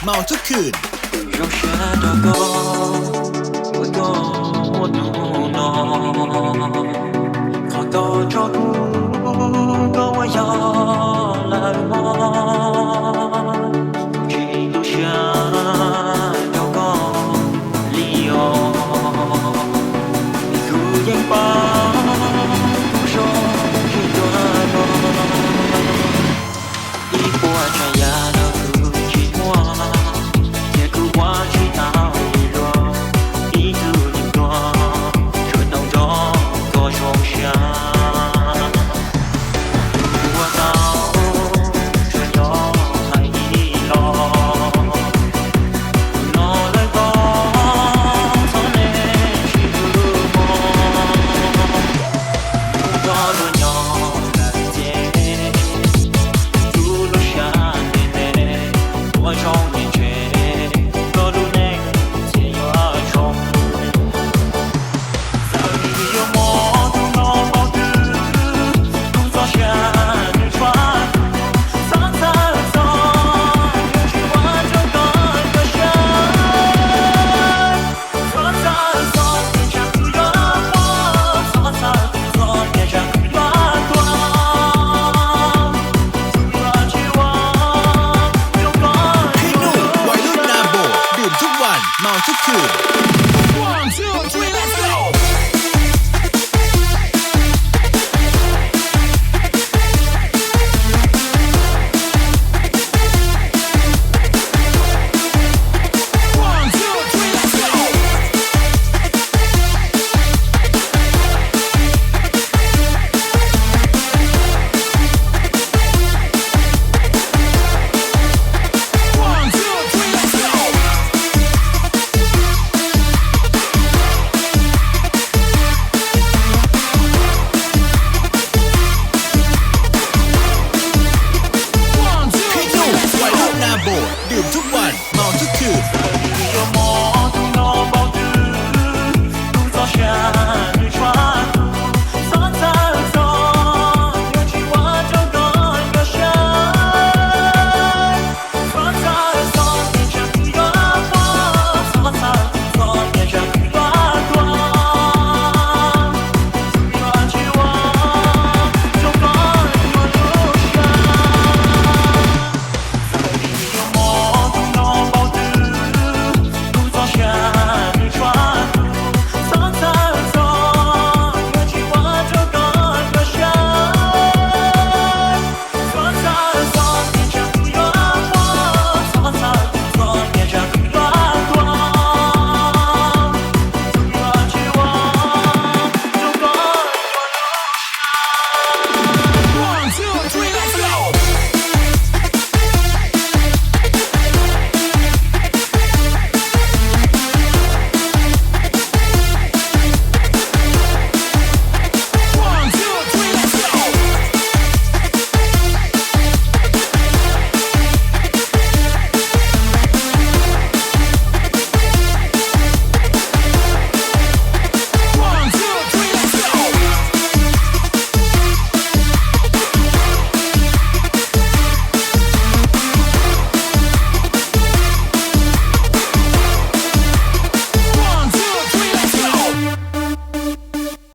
maus tub khwm. Zoo siab rau koj, uas koj muaj hnub no. Qhov koj tso kuv, koj ua yog lawm mog. Tsis tu siab rau koj li os. Kuv yeej paub kuv zoo tsis tuag los. Ib puas tsav yam los kuv tsis muaj, ces kuv ua tsis tau li luag. Ib tug neeg tuag, tsuas tau nrog koj zoo siab. Kuv ua tau, tsuas yog hais ib los. Kuv los lawm koj, txhob ntshai tsis hlub mog. Mus nrog luag nyob lawm ces, kuv lub siab ntev ntev, ua zoo niam tsev, koj lub neej thiaj yuav zoo. Txawm yuav muaj tus no paub twg, kuv txoj sia nws tshua kuv, txhob txhawj txog, yuav tsis ua rau koj tu siab. Txhob txhawj txog, tus ntshai kuv yuav poob, txhob txhawj txog, tus ntshai kuv yuav tuag. Kuv yuav tsis ua rau koj. Khib Nuj, Huais Lub Nas Npum,ดื่มทุกวัน เมาทุกคืน. One, two, three, let's go. One, two, three, let's go. One, two, three, let's go. One, two, three, let's go. Khib Nuj, Huais Lub Nas Npum,ดื่มทุกวัน เมาทุกคืน.